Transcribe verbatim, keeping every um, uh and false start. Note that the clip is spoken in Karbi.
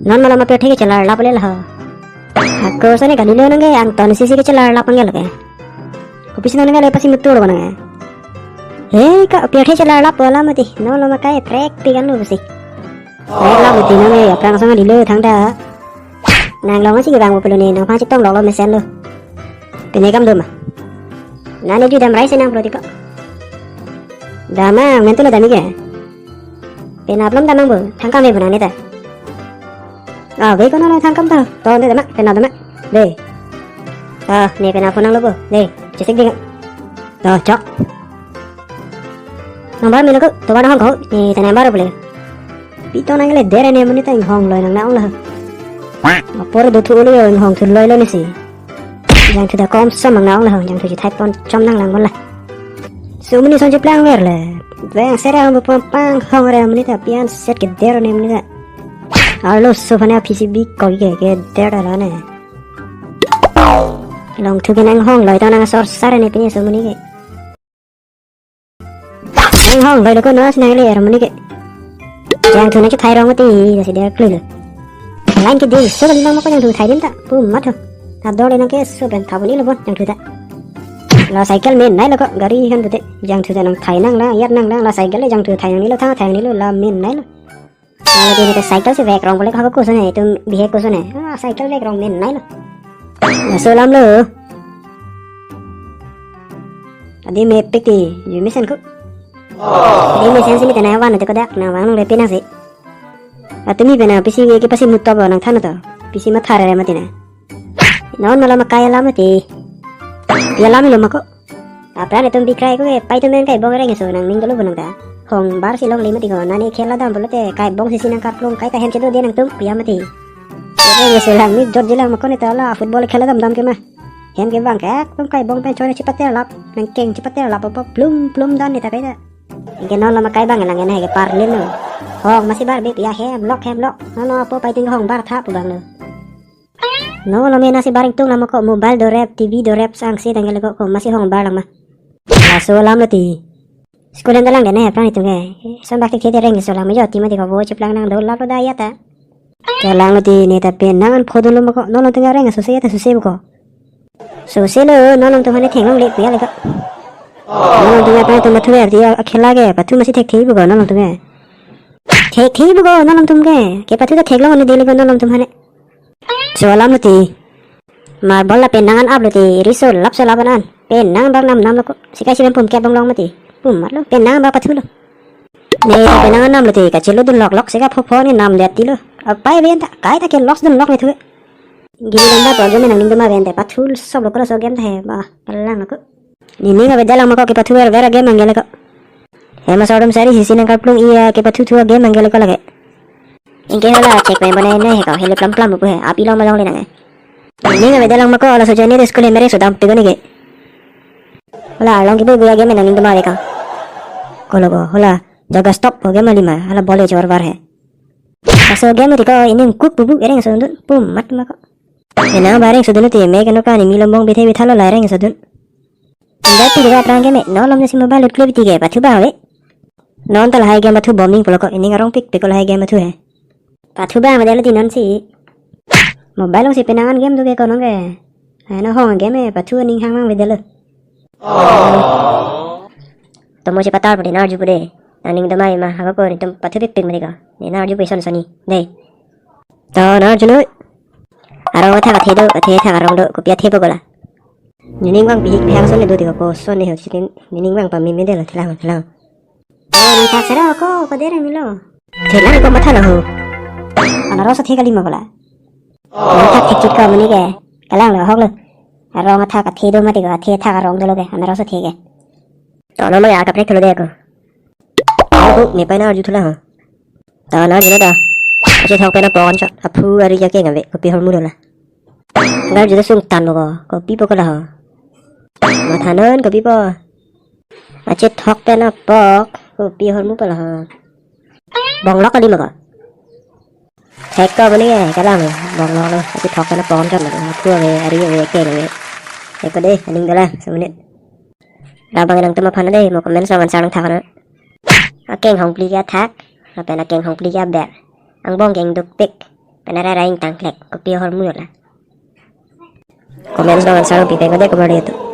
Non malam apirthe ke chelar lap le laho. Ako sone kalilo nangke angton sisi ke chelar lap nangke lake. Kopisi nangke le pasi mutur ko nangke. He ka apirthe chelar lap bola mati. Non lo makai trek pikan lo pasi. Trek lap mati nangke aphrang song kalilo thangta. Nang long si ke bang pulo ne nang phan chetong lok lo mesen lo. Pene kam doma. Nane ju dam rai se nang pulo tiko. Dama mentu lo dami ke. Penap lom damang bo, thangkam ve bo nang neta. Ah, ve kono lo thangkam ta. To ne dama, penap dama. Ve. Ah, ne penap phone nang lo bo. Ve, chesik ding. To, chok. Number melo ko, to ba nang ko. Ne ta number bo le. Pi to nang le dere ne muni ta inghong loi nang nang lo. Apor do thu lo inghong thu loi lo ne si. Jangthu ta kom sam nang nang lo, jangthu chethai pon chom nang lang bola. Sumuni son cheplang ver le. Veng sera hong pon pang hong re muni ta pian set ke der ne muni ta. Arlo so phane P C B koi ke ke der la ne. Long thu ke nang hong loi ta nang sor sar ne pini sumuni ke. Nang hong loi lo ko no si nang le er muni ke. Jangthu nang chethai rong mati, jasi der klui lo. Line ke di, so kali nang mako jangthu thai dim ta, pu mat ho. Ta dor le nang ke so pen tha buni lo bon jangthu ta. La cycle menei lo ko, gari han pute, jangthu ta nang thai nang la, yat nang la, la cycle le jangthu thai nang ni lo, thang thai nang ni lo, la menei lo. La lagi ni ke cycle si vek rong boleh hako kusun hai, itum bihek kusun hai. Ah, cycle vek rong menei lo. Ya, so lam lo. Adi mepik ti, jumi sen ko. Adi mesen si mi tena wan te ko dak, na wan le pina si. Atumi pena pisi ke pasi muto bo nang thano to. Pisi matha re mati na. Non malam makai alam mati. Ya alam lo mako. Apran itum bikrai ko ke pai tumen kai bong reng so nang ning dolo bonong ta. Hong bar si longle mati ko nani khela dam bolote kai bong sisi nang karplung kai ta hem chedo de nangtum piya mati. Reng so lang ni jot jilang mako ne ta la football khela dam dam ke ma. Hem ke bang ke ekdom kai bong pen choi chepater lap nang keng chepater lap apa plum plum dan ne ta kai ta. Ingke non lo makai bang lang ne ke parlin lo. Hong masi bar be piya hem lok hem lok. Non lo apo pai ting hong bar tha pu bang lo. Non lo mena si bar ingtung la mako mobile do rep, T V do rep sang si tanggal ko ko masi hong bar lang ma. Laso alam lo ti. School hem dalang dene apran itum ke. Son bak tik the reng so lang ma jo ti mati ko bo cheplang nang do lap lo da ya ta. Chelang lo ti ne ta pen nang an phodo lo mako non lo tengah reng so se ya ta so se ko. So se lo non lo tum hane theng long le piya le ko. Non lo tum apran itum mathu er ti akhela ke pathu masi thek thei bu ko non lo tum ke. Thek thei bu ko non lo tum ke. Ke pathu ta thek long ne de le ko non lo tum hane. So alam lo ti. Marbol la penang an ap lo ti riso lap so lap an. Penang bak nam nam lo ko. Sikai si pum kep bang long mati. Pum mat lo penang bak pathu lo. Ne penang an nam lo ti kachelo dun lok lok sika pho pho ne nam det ti lo. Apai ven ta kai ta ke loss dun lok ne thu. Gili lamba pro game nang ning doma ven te pathu sob lo ko so game ta he ba. Pelang lo ko. Nining ave dalang mako kepathu ver ver game anggele ko. Hema sordom sari sisi nang karplung iya kepathu thu game anggele ko lage. Ingke hala check pen bonai nai he ko hele plam plam pu he api long malong le nang. Nining ave dalang mako ala so jani de school he merek so dam pego nike. Hala long kibu buya game nang ning doma ave ko. Kolo ko hala jaga stop ho game lima hala bole jor var he. Kaso game ti ko ini kuk bubu ereng so dun pum mat mako. Ena bareng sudun ti me keno kani mi lombong bithe bitha lo lareng sudun. Inda ti dega prang ke me no lom si mobile lut kle biti ke pathu ba we. Non ta lahai game pathu bombing pulo ko ini ngarong pik pik ko lahai game pathu he. Pathu ba me delo ti non si. Mobile si penang an game do ke kono ke. Hai no hong game he pathu ning hang mang vedelo. Tomo si patar pudi nar ju pude. Naning domai ma hako ko ni tum pathu pik pik mati ko. Ni nar ju pui son soni. Dei. To nar ju noi. Arong athak athe do, athe athak arong do, kopi athe po kola. Nining bang pihik pihak son le do tiko ko son le ho sitin, nining bang pami mede lo thelang thelang. Oh, nang thak sera ko, ko dere milo. Thelang ko matha lo ho. Ana rosa the kali ma kola. Nang thak thek chit ko mani ke. Kalang lo hok lo. Arong athak athe do mati ko, athe athak arong do lo ke, ana rosa the ke. To no ma ya kaprek thelo de ko. Ako, ne pai na arju thula ha. Ta na jena ta. Ache thok pen apon chot. Aphu ari jake ngabe. Kopi hormu dola. Ngar juda sung tan boko. Kopi boko la ha. Mathanon kopi po. Ache thok pen apok. Kopi hormu pala ha. Bonglok kali mako. Heko bani ya, kalang ya. Bonglok lo. Ache thok pen apon chot. Aphu ave, ari ave, keng ave. Heko de, aning dola. Semenit. Labang nangtum aphan dei, mo comment song answer nang thak na. Akeng hongpli ke athak, lapen akeng hongpli ke aber. Angbong keng dukpik. Pen arai arai ingtang klek, kopi ahormu yo la. Comments along answer pipe ko de, kobar de to.